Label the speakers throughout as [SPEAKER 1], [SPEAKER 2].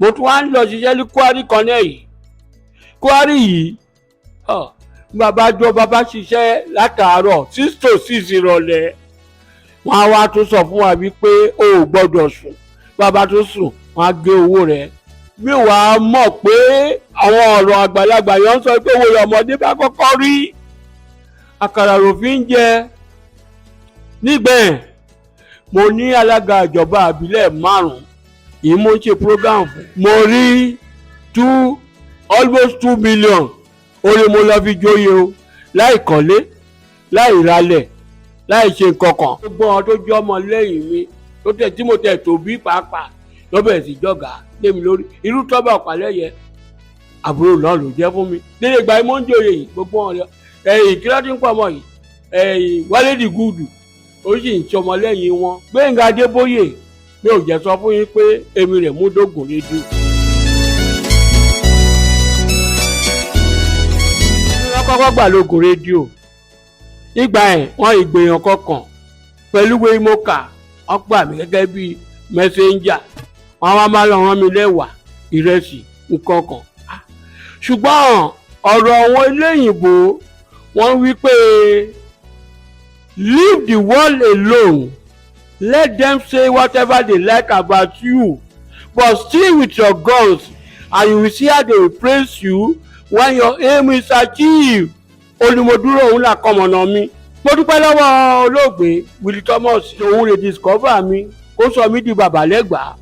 [SPEAKER 1] Mo tún wá ń lọ ṣiṣẹ́ ní quarry kan náà yìí. Quarry yìí, bàbá jọ bàbá ṣiṣẹ́ látàárọ̀ 6 to 6 ìrọ̀lẹ́, wọ́n á wá tún sọ fún wa wípé o ò gbọ́dọ̀ sùn. Bàbá tún sùn, wọ́n á gé owó rẹ̀. Mi wà á mọ̀ pé àwọn ọ̀rọ̀ àgbàlagbà yẹn ń sọ pé owó ọmọdé bá kọ́kọ́ rí, àkàrà lòfin ń jẹ. Nígbẹ̀ẹ́ mo ní alága ìjọba àbílẹ̀ márùn-ún yìí mo ń ṣe program fún. Mo rí 2 almost 2 million orí mo lọ fi jóye o, láì kọ́lé, láì ralẹ̀, láì ṣe nǹkan kan. Gbogbo àwọn tó jẹ́ ọmọ lẹ́yìn mi tó tẹ̀ tí mo tẹ̀ tó bí pàápàá ló bẹ̀rẹ̀ sí jọ̀gá lémi lórí. Irú tọ́ba ọ̀pálẹ́yẹ, àbúrò náà ló jẹ́ fún mi nílé ìgbà yìí mo ń joyè yìí. Gbogbo wọn rẹ ẹ̀yìn kí ló ti ń pọ̀ mọ́ yìí, ẹ̀yìn Wálé Dìgúdù, ó sì ń ṣọmọ lẹ́yìn wọn. Gbẹ̀ngà Adébóyè, mi ò jẹ́ sọ fún yín pé èmi rẹ̀ mú dógùn rédíò. Wọ́n kọ́kọ́ gbà lógun rédíò ìgbà ẹ̀, wọ́n ìgbèyàn kọkàn pẹ̀lú wé mo kà, wọ́n gbà mí gẹ́gẹ́ bíi messenger. Wọ́n wá máa lọ rán mi lẹ́wà, ìrẹsì, nǹkan kan. Ṣùgbọ́n ọ̀rọ̀ àwọn eléyìnbó, wọ́n wí pé, "Leave the world alone. Let them say whatever they like about you, but stick with your guns and you will see how they will praise you when your aim is achieved." Olùmọ̀dúró òun là kọ́mọ̀nà mi. Mo dúpẹ́ lọ́wọ́ olóògbé Willie Thomas. Òun lè discover mi kó sọ mí di bàbá lẹ́gbàá.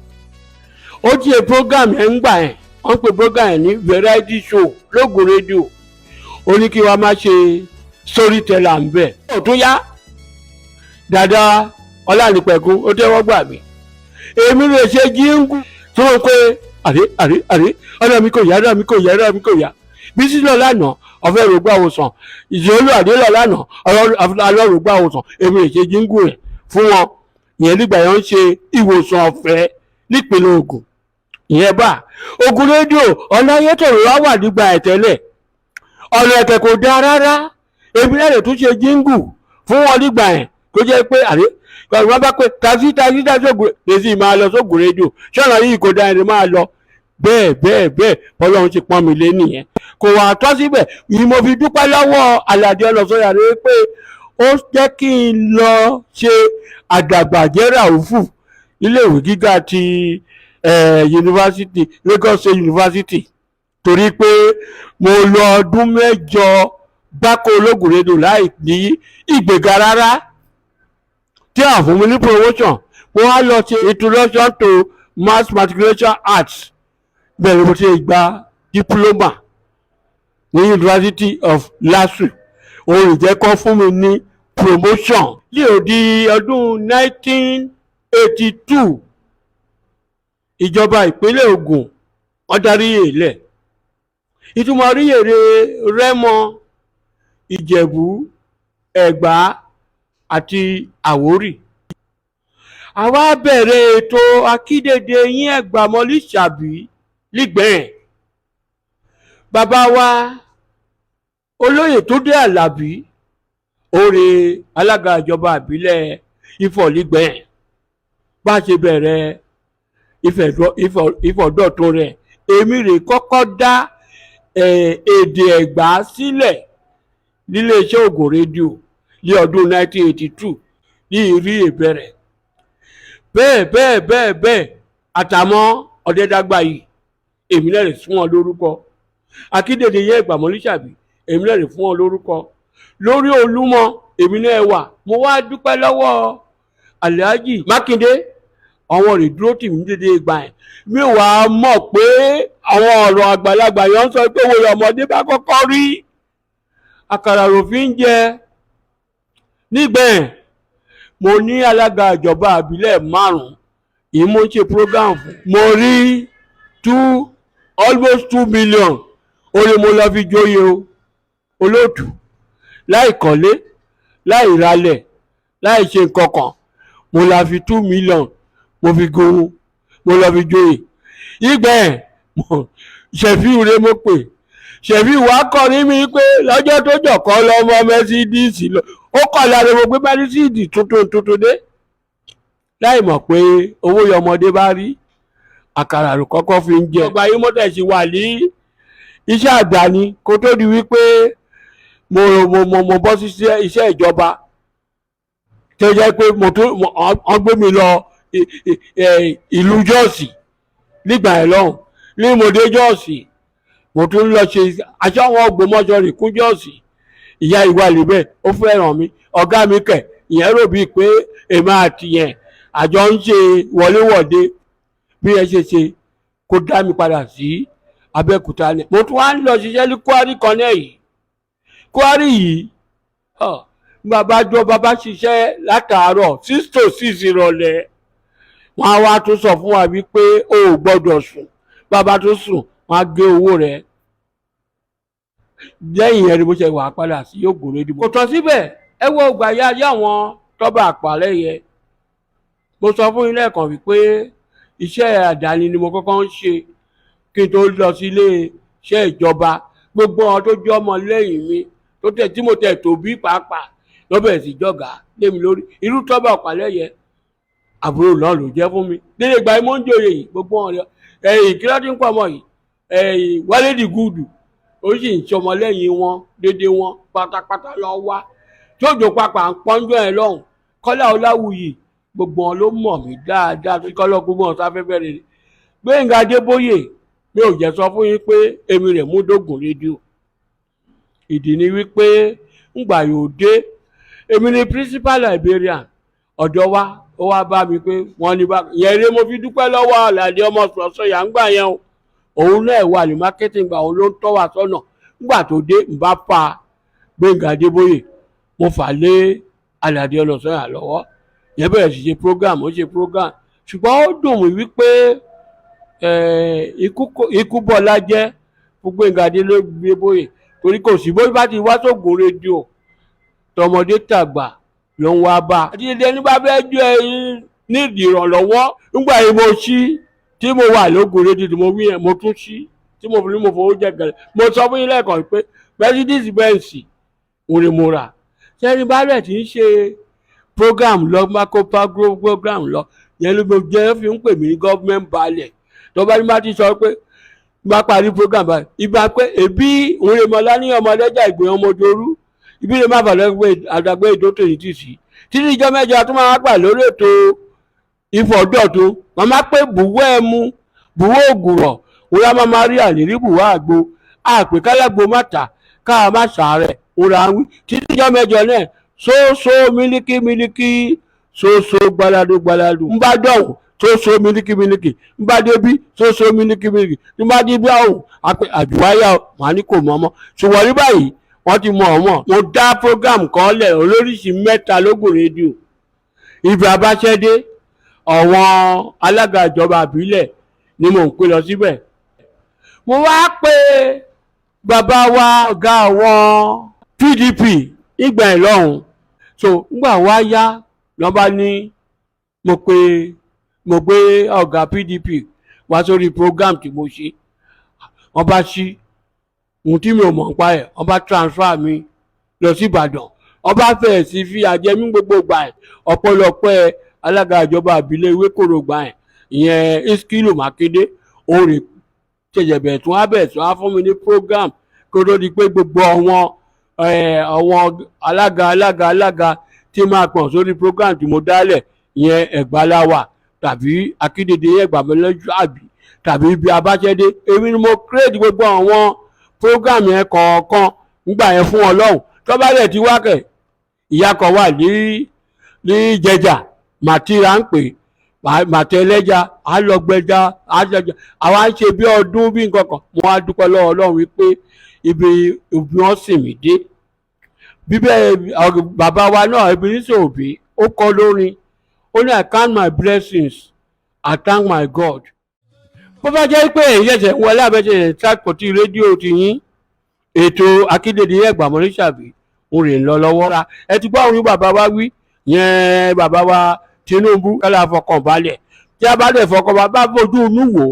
[SPEAKER 1] Ó ti ṣe program yẹn ń gbà ẹ̀, wọ́n pe program yẹn ní variety show lógun rédíò. Ó ní kí wọ́n má ṣe storyteller ń bẹ̀. Ó tún yá, Dàda Ọlánìpẹ̀kun ó tẹ́wọ́ gbà mí. Èmi lè ṣe jingle tí wọ́n pé àrè àrè àrè, ọ̀nà mi kò yá, ọ̀nà mi kò yá, ọ̀nà mi kò yá. Bísí lọ lánàá, ọ̀fẹ́ rògbà òsàn ìṣòro àdé lọ lánàá, alọ́rògbà òsàn. Èmi lè ṣe jingle rẹ̀ fún wọn ìyẹn nígbà yẹn ń ṣe ìwòsàn ọ̀fẹ́ nípínlẹ̀ Ògùn. Ìyẹn bá Ògùn rédíò. Ọ̀nà Ayétòrò wá wà nígbà ẹ̀tẹ́lẹ̀, ọ̀nà ẹ̀kẹ́ kò dáa rárá. Èmi náà lè tún ṣe jingle fún wọn nígbà yẹn, tó jẹ́ pé àrè wọ́n bá pé taxi, taxi, taxi Ògùn lè sì máa lọ sógùn rédíò, ṣọ́nà yìí kò dáa, ẹni máa lọ bẹ́ẹ̀ bẹ́ẹ̀ bẹ́ẹ̀. Bọ́lọ́run ti pọ́n mi lé nìyẹn, kò wà tọ́ síbẹ̀ yìí. Mo fi dúpẹ́ lọ́wọ́ Àlàdé Ọlọ́sọ̀yà rẹ pé ó jẹ́ kí n lọ ṣe àdàgbàjẹ́ ràúfù iléèwé gíga ti yunifásitì, Lagos State University, torí pé mo lọ ọdún 8 gbáko ológun rédíò láì ní ìgbéga rárá tí a fún mi ní promotion. Mo wá lọ ṣe Introduction to Mass Matriculation Arts, bẹ́ẹ̀ mo ti gba diploma ní University of LASU. Òun ìjẹ́ kọ́ fún mi ní promotion ní òdi ọdún 1982. Ìjọba ìpínlẹ̀ Ògùn, wọ́n darí èlẹ̀ ìtumọ̀ ríyèrè Rẹ́mọ, Ìjẹ̀bú, Ẹ̀gbá àti Àwórì. Àwa bẹ̀rẹ̀ ètò Akídèdè yín Ẹ̀gbá Mọ́lísàbí nígbẹ̀ẹ́. Bàbá wa olóyè Túndé Àlàbí òrè alága ìjọba ìbílẹ̀ Ifọ̀ nígbẹ̀ẹ́. Bá a ṣe bẹ̀rẹ̀ Ifọ̀ dọ̀tun rẹ̀, èmi rè kọ́kọ́ dá èdè Ẹ̀gbá sílẹ̀ níléeṣẹ́ Ògùn rédíò ní ọdún 1982 ní ìrí ìbẹ̀rẹ̀. Bẹ́ẹ̀ bẹ́ẹ̀ bẹ́ẹ̀ bẹ́ẹ̀, àtàmọ́ Ọ̀dẹ́dàgbà yìí, èmi náà lè fún wọn lórúkọ Akíndèdè yẹn Ẹ̀gbá Mọ́lísàbí. Èmi náà lè fún wọn lórúkọ lórí Olúmọ, èmi náà wà. Mo wá dúpẹ́ lọ́wọ́ Alhaji Mákindé, àwọn rè dúró tì mí dédé ìgbà yẹn. Mi wà á mọ̀ pé àwọn ọ̀rọ̀ àgbàlagbà yẹn ń sọ pé wo ọmọdé bá kọ́kọ́ rí, àkàrà òfin ń jẹ. Nígbẹ̀ẹ́ mo ní alága ìjọba àbílẹ̀ márùn-ún yìí mo ń ṣe program fún. Mo rí 2 almost 2 million orí mo lọ fi jóye o, olóòtú, láì kọ́lé, láì ralẹ̀, láì ṣe nǹkan kan. Mo la fi 2 million mo fi gun, mo lọ fi joyè. Ìgbẹ́ ẹ̀ Ṣẹ̀fíù rẹ mo pè Ṣẹ̀fíù wá kọrin mi pé lọ́jọ́ tó jọ̀kọ́ lọ́mọ Mercedes lọ, ó kọ̀ lára mo gbé Mercedes tuntun tuntun dé, láì mọ̀ pé owó yọmọdé bá rí. Àkàrà ló kọ́kọ́ fi ń jẹ. Ọgbà yìí mọ́tẹ̀ sí wà ní iṣẹ́ àdáni kó tó di wípé mo bọ́ sí iṣẹ́ ìjọba, tó jẹ́ pé mo tún wọ́n gbé mi lọ ìlú Jọ́ọ̀sì nígbà yẹn lọ́hùn. Ní mo dé Jọ́ọ̀sì, mo tún lọ ṣe aṣọ àwọn Ògbómọ̀ṣọ́ rè kún Jọ́ọ̀sì. Ìyá ìwà lébẹ̀, ó fẹ́ràn mi. Ọ̀gá mi kẹ̀, ìyẹn rò bíi pé èmi àti yẹn àjọ ń ṣe wọléwọ̀de. Bí ẹ ṣe ṣe kó dá mi padà sí Abẹ́òkúta ni mo tún wá ń lọ ṣiṣẹ́ ní kwari kan náà yìí. Kwari yìí, bàbá jọ bàbá ṣiṣẹ́ látàárọ̀ 6 to 6 ìrọ̀lẹ́, wọ́n á wá tún sọ fún wa wípé o ò gbọ́dọ̀ sùn. Bàbá tún sùn, wọ́n á gé owó rẹ̀. Lẹ́yìn yẹn ni mo ṣe wà padà sí Ògùn rédíò. Kò tán síbẹ̀. Ẹ wo ìgbà yá ayé àwọn tọ́ba àpàlẹ́ yẹn. Mo sọ fún yín lẹ́ẹ̀kan wípé iṣẹ́ àdáni ni mo kọ́kọ́ ń ṣe kí n tó lọ sí ilé iṣẹ́ ìjọba. Gbogbo àwọn tó jẹ́ ọmọ lẹ́yìn mi tó tẹ̀ tí mo tẹ̀ tó bí pàápàá ló bẹ̀rẹ̀ sí jọ̀gá lémi lórí. Irú tọ́ba àpàlẹ́ yẹn, àbúrò náà ló jẹ́ fún mi. Nílé ìgbà yìí mo ń jòyè yìí, gbogbo wọn rẹ ẹ̀yìn kí ló ti ń pọ̀ mọ́ yìí, ẹ̀yìn Wálé Dìgúdù, ó sì ń sọmọ lẹ́yìn wọn dédé wọn pátápátá lọ wá tójò papà ń pọ́njọ́ ẹ̀ lọ́hùn. Kọ́lá Ọláwuyì, gbogbo wọn ló mọ̀ mí dáadáa tó kọ́ lọ́kùn mọ́ sáfẹ́fẹ́ rere. Gbẹ̀ngà Adébóyè, mi ò jẹ́ sọ fún yín pé èmi rẹ̀ mú dógùn rédíò. Ìdí ni wípé ńgbà yóò dé, èmi ni principal librarian ọ̀dọ̀ wa. Ó wá bá mi pé wọ́n ní bá yẹn eré. Mo fi dúpẹ́ lọ́wọ́ Àlàdé ọmọ sọ̀sọ̀yà ńgbà yẹn o. Òun náà wà ní marketing gbà, òun ló ń tọ́ wa sọ́nà. Ńgbà tó dé, ń bá fa Gbẹ̀ngà Adébóyè, mo fà lé Àlàdé Ọlọ́sọ̀yà lọ́wọ́. Yẹn bẹ̀rẹ̀ sí ṣe program, ó ṣe program, ṣùgbọ́n ó dùn mí wípé ikú bọ́lá jẹ́ fún Gbẹ̀ngà Adébóyè, torí kò sí bó bá ti wá sóògùn rédíò, tọmọdé tàgbà ló ń wá bá a. Àti ẹni bá fẹ́ jẹ́ nídìí ìrànlọ́wọ́. Nígbà yìí mo ṣí tí mo wà lógun rédíò tí mo wí yẹn, mo tún ṣí tí mo fi ní mo fowó jẹ gẹ̀lẹ́. Mo sọ fún yín lẹ́ẹ̀kan pé Mercedes Benz òun ni mo rà. Sẹ́ni bá rẹ̀ tí ń ṣe program lọ, makopa program lọ yẹn ló jẹ́ fi ń pè mí ní government balẹ̀. Tó bá ní bá ti sọ pé bá parí program báyìí, ìgbà pé èbí òun lè mọ láni ọmọlẹ́jà ìgbìyànjú ọmọdé ibi lè má fàlẹ́ pé àdàgbé ìdótò yìí tì sí títí ìjọ mẹ́jọ tó máa gbà lórí ètò ìfọ̀dọ̀tún. Màmá pé bùwọ́ ẹmu, bùwọ́ ògùrọ̀, òun á máa rí àlérí bùwọ́ àgbo àpè kálágbó má tà káà má sàárẹ̀ òun là ń wí títí ìjọ mẹ́jọ náà. Sóòsó mílíkì mílíkì, sóòsó gbaladu gbaladu, ń bá dọ̀hùn sóòsó mílíkì mílíkì, ń bá débí sóòsó mílíkì mílíkì, ń bá débí ọ̀hún àpè àjùwáyà màá ní kò mọ́ mọ́. Ṣùgbọ́n ní báyìí wọ́n ti mọ̀ ọ́ mọ̀. Mo dá program kan lẹ̀ olóríṣìí mẹ́ta lógùn rédíò. Ibi abáṣẹ́dé, àwọn alága ìjọba àbílẹ̀ ni mò ń pè lọ síbẹ̀. Mo wá pé bàbá wa ọ̀gá àwọn PDP ìgbà ẹ̀ lọ́hùn. So ngbà wá yá lọ́ bá ní mo pé mo gbé ọ̀gá PDP wá sórí program tí mo ṣe. Wọ́n bá ṣí ohun tí mi ò mọ̀ nípa ẹ̀, wọ́n bá transfer mi lọ sí Ìbàdàn. Wọ́n bá fẹ̀rẹ̀ sí fi àjẹmí gbogbo gbà ẹ̀. Ọ̀pọ̀lọpọ̀ alága ìjọba àbílẹ̀ Ewékòró gbà ẹ̀, ìyẹn Iskilu Makinde, òun rè ṣẹ̀ṣẹ̀ bẹ̀rẹ̀ tún á bẹ̀rẹ̀ tún á fún mi ní program kó tó di pé gbogbo àwọn alága alága alága tí máa pọ̀ sórí program tí mo dálẹ̀, ìyẹn Ẹ̀gbáláwà tàbí Akíndéde Ẹ̀gbàmọlẹ́jọ́ tàbí ibi abáṣẹ́dé. Èmi ni mo create gbogbo àwọn program yẹn kọ̀ọ̀kan nígbà yẹn fún Ọlọ́run. Tó bá dẹ̀ ti wá kẹ̀, ìyá kan wà ní Ìjẹ̀jà, màtíra ń pè màtẹ́lẹ́jà, á lọ gbẹja, á jẹjà. Àwa ń ṣe bí ọdún bí nǹkan kan. Mo wá dúpẹ́ lọ́wọ́ Ọlọ́run wípé ibi òbí wọn sì mí dé bíbẹ́. Bàbá wa náà, Ebenezer Obey, ó kọ lórin, ó ní, "I count my blessings, I thank my God." Bó bá jẹ́ pé èyí ṣẹ̀ṣẹ̀ wọlé abẹ́ṣẹ̀ṣẹ̀ ṣàkóso rédíò ti yín, ètò Akíndéde Ẹ̀gbàmọ́lẹ́sàbí ń rè ń lọ lọ́wọ́. Ẹ ti gbọ́ òun bàbá wa wí yẹn, bàbá wa Tinubu kálá fọkàn balẹ̀. Tí a bá dẹ̀ fọkàn bá bá fojú inú wò,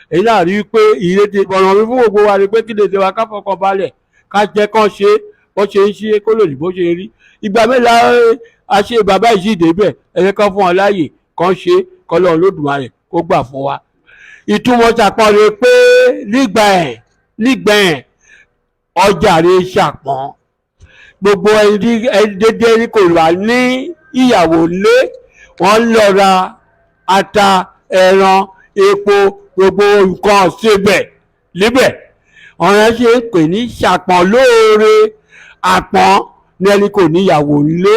[SPEAKER 1] èyí náà rí i pé ìrètí ọ̀nà mi fún gbogbo wa ni pé kíndéde wa ká fọkàn balẹ̀, ká jẹ́ kán ṣe bó ṣe ń ṣe kó lòdì bó ṣe ń rí. Ìgbà mélòó a ṣe bàbá yìí sì débẹ̀? Ẹ jẹ́ kán fún wọn láàyè kán ṣe, kọ́lọ́run Olódùmarè kó gbà fún wa. Ìtumọ̀ ṣàpọ̀n rẹ̀ pé nígbà ẹ̀ ọjà rẹ̀ ṣàpọ̀n, gbogbo ẹni dédé ní kò wá ní ìyàwó lé, wọ́n lọ ra ata, ẹran, epo, gbogbo nǹkan síbẹ̀ níbẹ̀. Ọ̀rẹ́ ṣe ń pè ní ṣàpọ̀n lóore. Àpọ̀n ní ẹni kò níyàwó lé,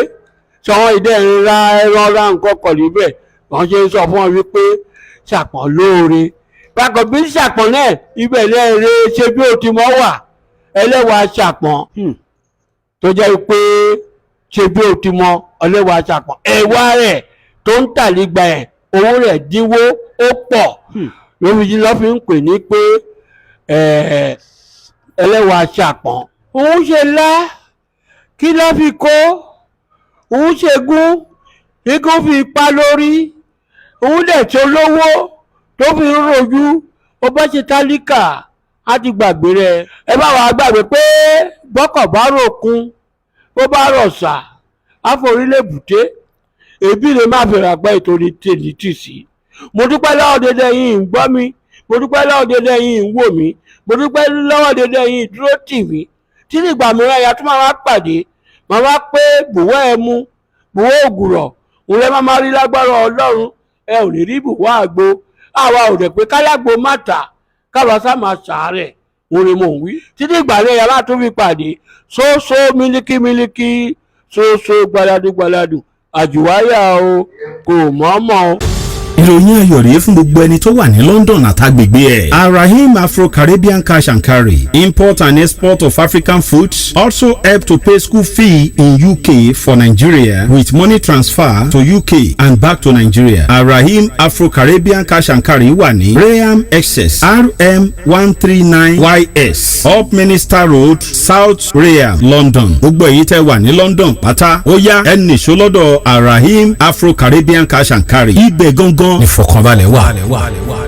[SPEAKER 1] sọ̀wọ́n ìdẹ́ ń ra ẹran, ra nǹkan kọ̀ níbẹ̀. Wọ́n ṣe ń sọ fún ọ wípé ṣàpọ̀n lóore. Bákan bí ṣàpọ̀n náà, ibẹ̀ náà rè ṣe bí ó ti mọ́ wà ẹlẹ́wàá ṣàpọ̀n, tó jẹ́ pé ṣe bí ó ti mọ ẹlẹ́wàá ṣàpọ̀n, ẹ̀wà rẹ̀ tó ń tà nígbà ẹ̀, owó rẹ̀ dínwó, ó pọ̀ lórí lọ́ fi ń pè ní pé ẹlẹ́wàá ṣàpọ̀n. Òun ṣe lá kí ló fi kó, òun ṣe gún ikú fi pa lórí, òun dẹ̀ tó lówó tó fi ń rojú. Ó bá ṣe tálíkà, á ti gbàgbé rẹ̀. Ẹ bá wa gbàgbé pé bọ́kọ̀ bá ròkun, bó bá rọ̀ṣà, á forí lè bùté. Èbí lè má fèrè àgbá ìtòrí tèmi tì sí. Mo dúpẹ́ lọ́wọ́ dédé yín ń gbọ́ mi, mo dúpẹ́ lọ́wọ́ dédé yín ń wò mí, mo dúpẹ́ lọ́wọ́ dédé yín dúró tì mí. Títí ìgbà mìíràn ya tún máa wá pàdé, máa wá pé bùwọ́ ẹ mú bùwọ́ ògùrọ̀ òun lẹ máa máa rí lágbára Ọlọ́run. Ẹ ò ní rí bùwọ́ àgbo. Àwa ò dẹ̀ pé kálágbo má tà, káwa sá máa ṣàárẹ̀, òun ni mò ń wí. Títí ìgbà mìíràn ya máa tún fi pàdé, sóso mílíkì mílíkì, sóso gbaladu gbaladu, àjùwáyà o, kò mọ̀ọ́mọ̀ o.
[SPEAKER 2] Ìròyìn ayọ̀ rèé fún gbogbo ẹni tó wà ní London àtàgbègbè ẹ̀. Arahim Afro-Caribbean Cash and Carry, import and export of African foods, also help to pay school fee in UK for Nigeria with money transfer to UK and back to Nigeria. Arahim Afro-Caribbean Cash and Carry wà ní Rainham, Essex, RM139 YS, Upminster Road, South Rainham, London. Gbogbo èyí tẹ́ wà ní London pátá, ó yá, ẹ nìṣó lọ́dọ̀ Arahim Afro-Caribbean Cash and Carry. Ibẹ̀ gangan ìfọ̀kànbalẹ̀ wà.